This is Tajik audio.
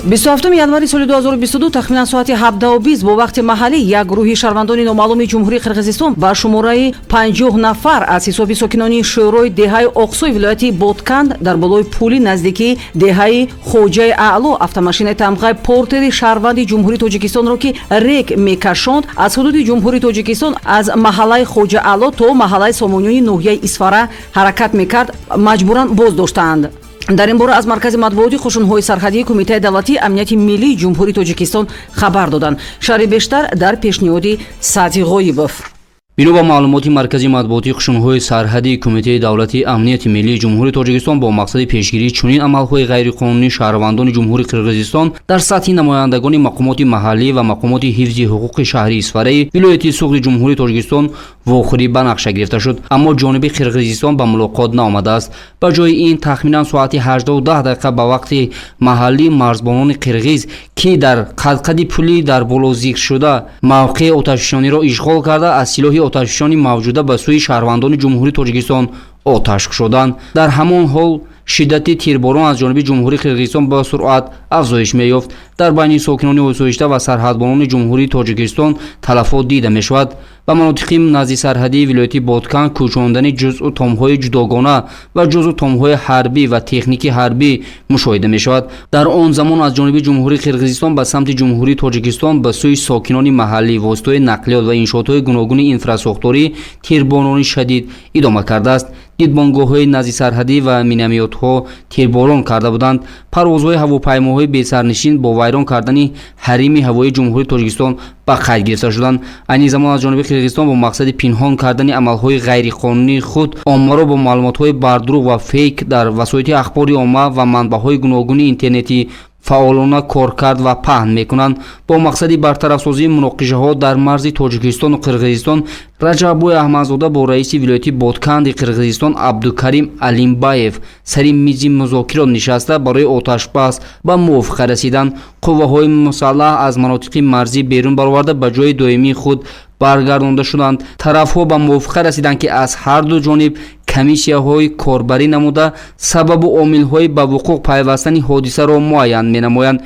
27 январи соли 2022, тахминан соати 17:20 бо вақти маҳаллӣ, як гурӯҳи шаҳрвандони номаълуми Ҷумҳурии Қирғизистон ба шумораи 50 нафар аз ҳисоби сокинони шӯрои деҳаи Оқсӯи вилояти Ботканд дар болои пули наздикии деҳаи Хоҷаи Аъло автомашинаи тамғаи Портери шаҳрванди Ҷумҳурии Тоҷикистонро, ки рек мекашонд, аз ҳудуди Ҷумҳурии Тоҷикистон аз маҳаллаи Хоҷа Аъло то маҳаллаи Сомониёни ноҳияи Исфара ҳаракат мекард, маҷбуран боздоштаанд. Дар ин бора аз маркази матбуоти қушунҳои сарҳадии Кумитаи давлатии амнияти миллии Ҷумҳурии Тоҷикистон хабар доданд. Шарҳи бештар дар пешниҳоди Саъди Ғоибов. Бино ба маълумоти маркази матбуотии қушунҳои сарҳадии Кумитаи давлатии амнияти миллии Ҷумҳурии Тоҷикистон, бо мақсади пешгирии чунин амалҳои ғайриқонунии шаҳрвандони Ҷумҳурии Қирғизистон дар сатҳи намояндагони мақомоти маҳаллӣ ва мақомоти ҳифзи ҳуқуқи шаҳри Исфараи вилояти Суғди Ҷумҳурии Тоҷикистон вохӯрӣ ба нақша гирифта шуд, аммо ҷониби Қирғизистон ба мулоқот наомадааст. Ба ҷои ин, тахминан соати 18:10 дақиқа ба вақти маҳаллӣ марзбонони қирғиз, ки дар қадқади пулӣ дар боло зикршуда мавқеи оташфишониро ишғол карда, аз силоҳи оташфишони мавҷуда ба сӯи шаҳрвандони Ҷумҳурии Тоҷикистон оташ кушоданд. Дар ҳамон ҳол шиддати тирборон аз ҷониби Ҷумҳурии Қирғизистон ба суръат афзоиш меёфт. Дар байни сокинони осоишта ва сарҳадбонони Ҷумҳурии Тоҷикистон талафот дида мешавад. Ба манотиқи наздисарҳадии вилояти Боткан кӯчондани ҷузъу томҳои ҷудогона ва ҷузъу томҳои ҳарбӣ ва техники ҳарбӣ мушоҳида мешавад. Дар он замон аз ҷониби Ҷумҳурии Қирғизистон ба самти Ҷумҳурии Тоҷикистон ба сӯи сокинони маҳаллӣ, воситаҳои нақлиёт ва иншоотҳои гуногуни инфрасохторӣ тирборони шадид идома кардааст. Дидбонгоҳҳои наздисарҳадӣ ва миномётҳо тирборон карда буданд. Парвозҳои ҳавопаймоҳои бесарнишин бо вайрон кардани ҳарими ҳавоии Ҷумҳурии Тоҷикистон ба қайд гирифта шуданд. Айни замон аз ҷониби Қирғизистон бо мақсади пинҳон кардани амалҳои ғайриқонунии худ оммаро бо маълумотҳои бардурӯғ ва фейк дар васоити ахбори омма ва манбаъҳои гуногуни интернетӣ фаъолона коркард ва паҳн мекунанд. Бо мақсади бартарафсозии муноқишаҳо дар марзи Тоҷикистону Қирғизистон Раҷаббой Аҳмадзода бо раиси вилояти Ботканди Қирғизистон Абдукарим Алимбаев сари мизи музокирот нишаста, барои оташбас ба мувофиқа расиданд. Қувваҳои мусаллаҳ аз манотиқи марзӣ берун бароварда, ба ҷои доимии худ баргардонда шуданд. Тарафҳо ба мувофиқа расиданд, ки аз ҳарду ҷониб комиссияҳои корбарӣ намуда, сабабу омилҳои ба вуқӯъ пайвастани ҳодисаро муайян менамоянд.